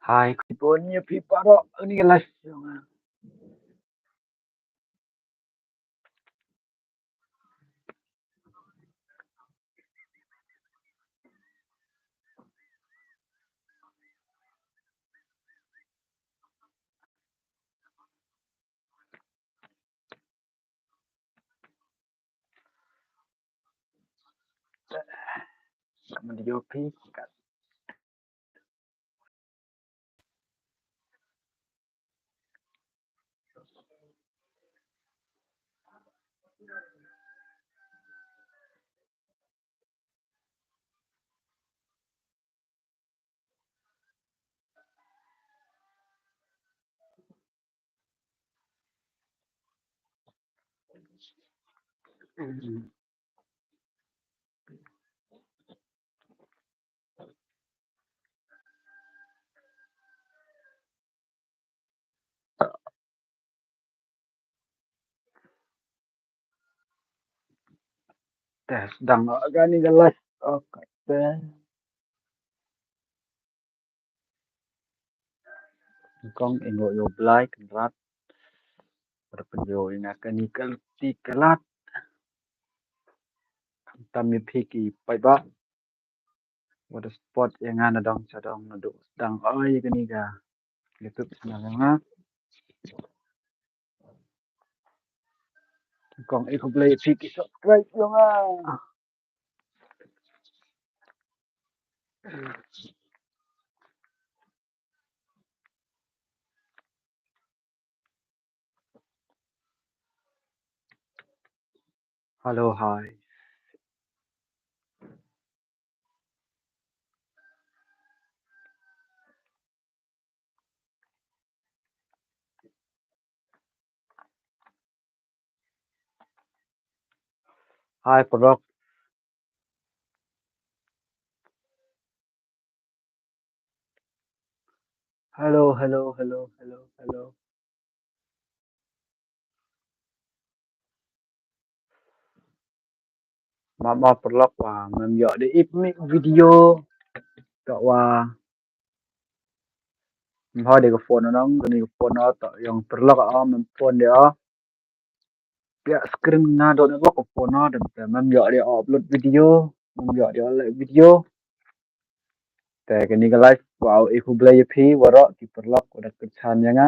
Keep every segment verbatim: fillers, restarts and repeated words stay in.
Hai, khublei ïa phi baroh, kane ka live jong nga. Ka ma dei ïa phi ka. Te sdang kane ka live. Okay, te. Kong, ïa u Blai Kynrad. Bad pynïoh ïa nga kane ka lynti ka lad. Khamtam ïa phi ki paidbah. Wat support ïa nga nadong shadong naduh sdang ïa kane ka YouTube channel jong nga. Kong, ïa khublei ïa phi ki subscribe jong nga. Hello, hi. Hi, Paralok. Hello, hello, hello, hello, hello. Ma, ma, Paralok, wa mem ïoh de ip mi video. Ka wa. Mem ha de ka phone nong, kane ka phone nong, to ïong Paralok, ah, mem phone de, ah. Pia screen na dot network ka phone nong, dem te mem ïoh de upload video, mem ïoh de like video. Te kane ka live, wa ïa khublei ïa phi waroh ki Paralok, wa da kyrshan ïa nga.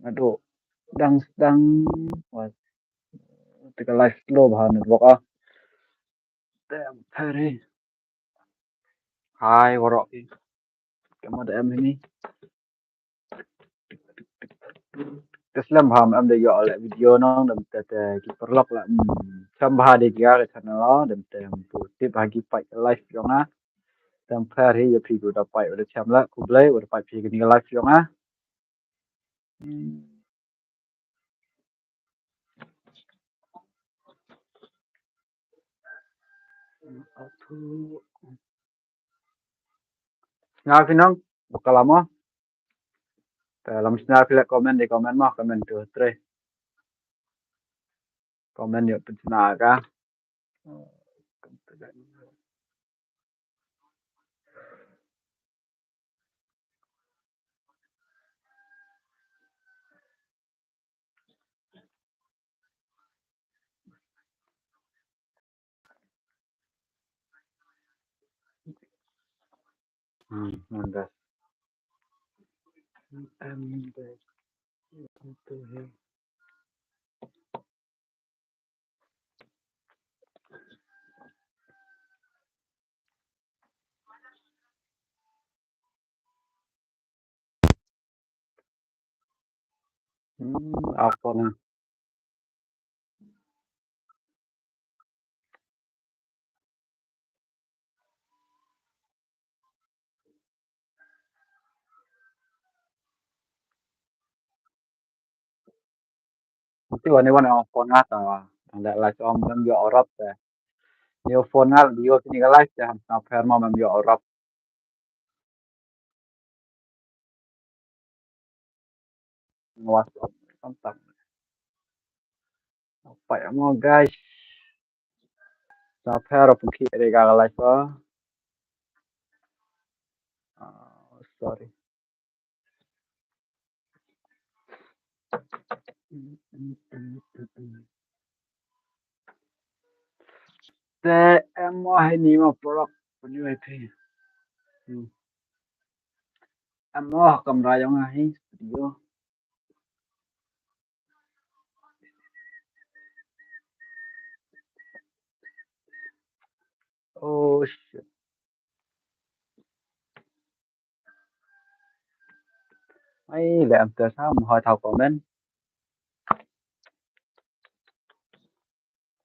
Aduh, dang, dang, wa, te ka live slow bha network, ah. Te, peri. Hi, waroh. Ka ma da em hi ni. Te slem bha mem da ïoh leh video nong, dem te, te ki Paralok leh, mm, slem bha de ki ka channel, dem te, mm, pu tip ha ki peit live jong nga. Dem pher hi ïa phi ki da peit, wa da slem leh, khublei, wa da peit phi kane ka live jong nga. Hmm. Sñiaw phi nong, ba ka la mo. Te lam sñiaw phi leh comment de comment mo, comment tu tre. Comment ïoh pynsñiaw ka. Hmm, nanda. Em, em, em. Hmm, apa na? Ti wan wan ong phone nga ta. Anda la chom ngam ïoh rap te. Ni phone nga di yo ni ka live te ham na pher ma ngam ïoh rap. Ngas kontak. Apa ya mo guys? Sa pher pun ki re ka live. Ah, sorry. Te em mo hai ni mo prok pun yu hai phi. Hmm. Em mo kamra jong nga hi studio. Oh shit. Ai, le am te sam hoi thau comment.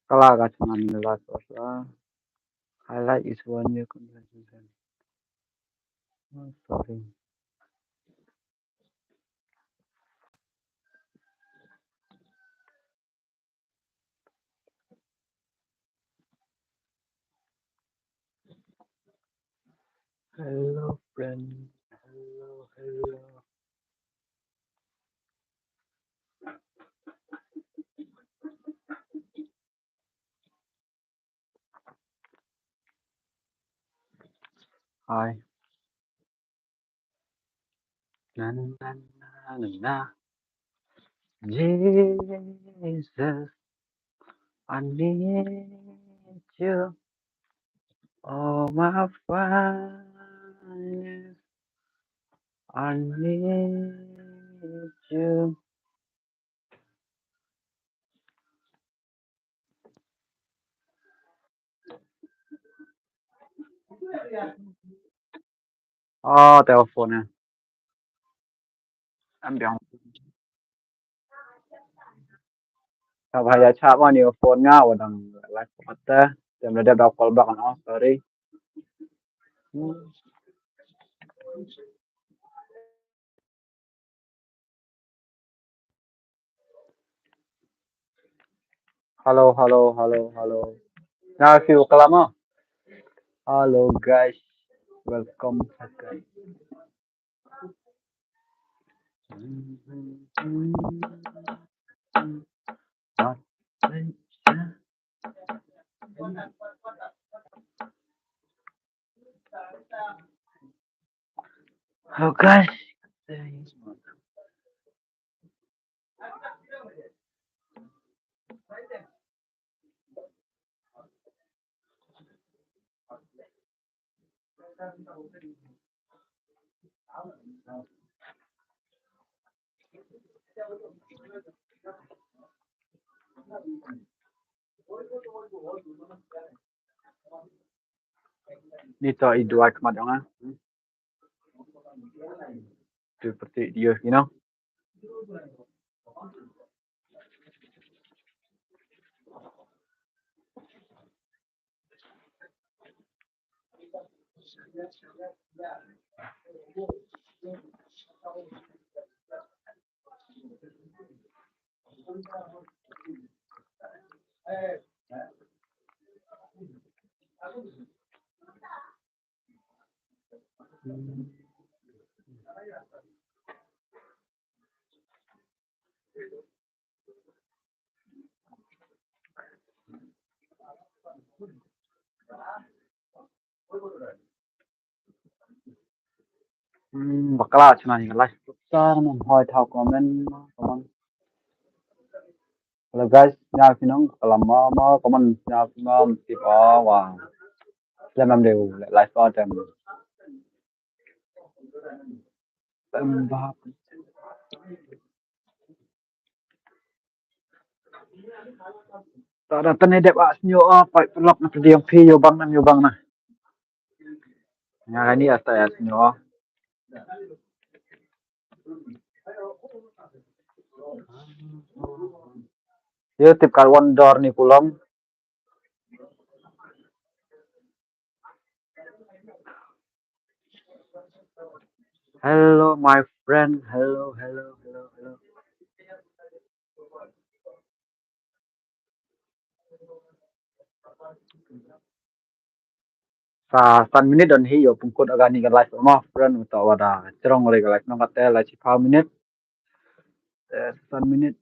Kala ka chungan ni la so sa. Highlight is one year conversation. Oh, sorry. Hello, friend. Hello, hello. Hi. Na, na, na, na, na, na. Jesus, I need you. Oh, my finest, I need you. Oh, telephone ya. Am biang. Ka ba ya cha ba ni phone nga wa dang live mata. Tem da da call back na, sorry. Hmm. Hello, hello, hello, hello. Now if you kalama. Hello guys. Welcome back. Oh gosh. Nito i dua khmat ong ah. Tu peti dia kino. Hmm, bakla chuna ni live. Sar man hoi thau comment, comment. Hello guys, nya ki nong kalam ma ma comment nya ki ma tip a wa. Lemam deu live ba tem. Em ba. Ta da tane dep a snyo a pai pelap na pediang pi yo bang nam yo bang na. Nga ni ata ya snyo. Yo, tip kar wan dor ni kulom. Hello, my friend. Hello, hello, hello, hello. Sa san minit don hi, yo pungkut aga ni ka live mo, friend, uta wada jrong re ka live nong kate la chi pau minit. Eh, san minit.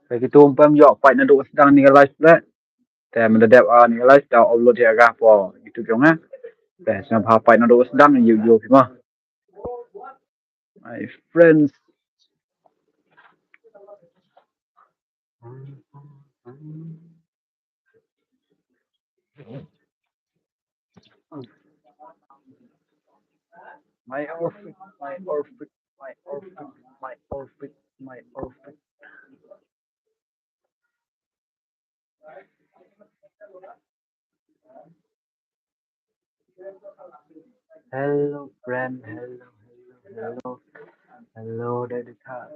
Ka kitu pem yo pait na du sdang ni ka live le. Te mynta dep, ah, ni ka live da upload ïa ka po YouTube jong nga. Te sngap ha pait na du sdang yu yu phi ma. My friends. My outfit, my outfit, my outfit, my outfit, my outfit. Hello, friend. Hello, hello, hello. Hello, Daddy Ka.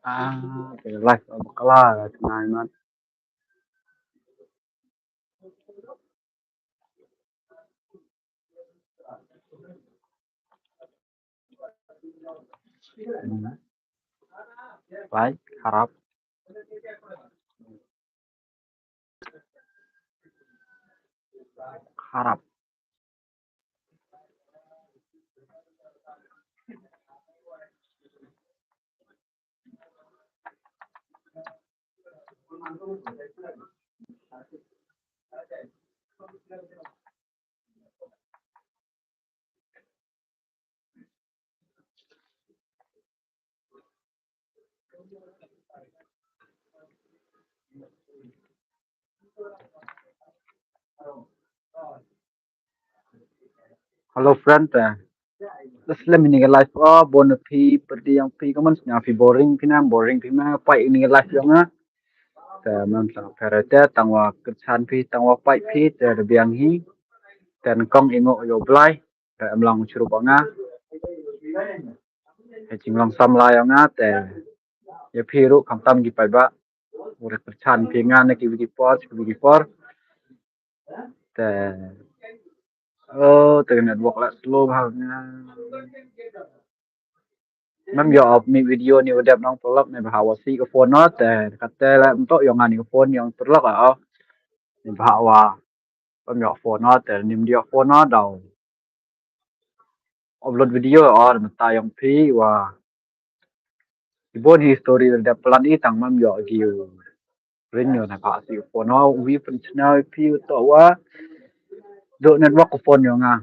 Ah, okay, live bakla tonight, man. Baik, harap. Harap. Hello friend, eh. Last lem ini ka live, oh, bun phi pyrdi ïa phi comment, sngap phi boring phi nam, boring phi ma, pait ini ka live ïa nga. Te mem sa pyrte tang wa kyrchan phi, tang wa pait phi, te da biang hi. Te nyngkong i nguh ïa u Blai, te em long u chirup ïa nga. Te jinglong samla ïa nga, te ïa phi ruh khamtam ki paidbah. U re kyrchan phi nga na ki wi ki por, ki wi ki por. Te, oh, te network la slow bha nga. Mem ïoh up ni video ni u dep nong paralok ne bha wa si ka phone no, te kate la nto ïong ani ka phone ïong paralok ah. Ni bha wa mem ïoh phone no, te nim dio phone no dau upload video or mynta ïong phi wa. Ibon hi story da plan i tang mem ïoh ki ring ïoh na pha si phone no wi pyn chna phi to wa. Do network ko phone ïong nga.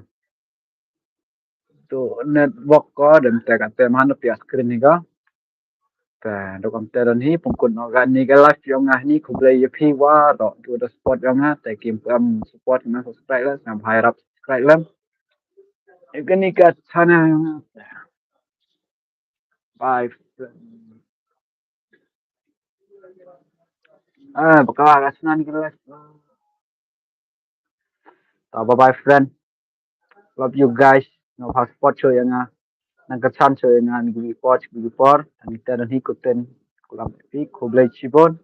Do network ko dem te ka te man pia screen ni ka. Te do kam te don hi pungkut no ga ni ga live ïong nga ni khublei ïa phi wa do do da support ïong nga te kim pam support na subscribe la sam hai rap subscribe lam. Ïa ka ni ka channel ïong nga. Bye friend. Ah, baka ka channel ni ka live. Ta bye bye friend. Love you guys. Nang ha support show ïa nga. Nang kyrchan show ïa nga ngi por ngi por. Ani te don hi kuten. Kulam phi khublei chibon.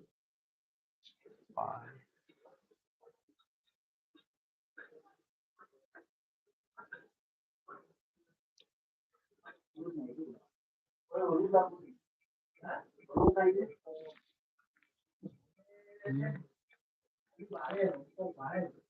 Bye.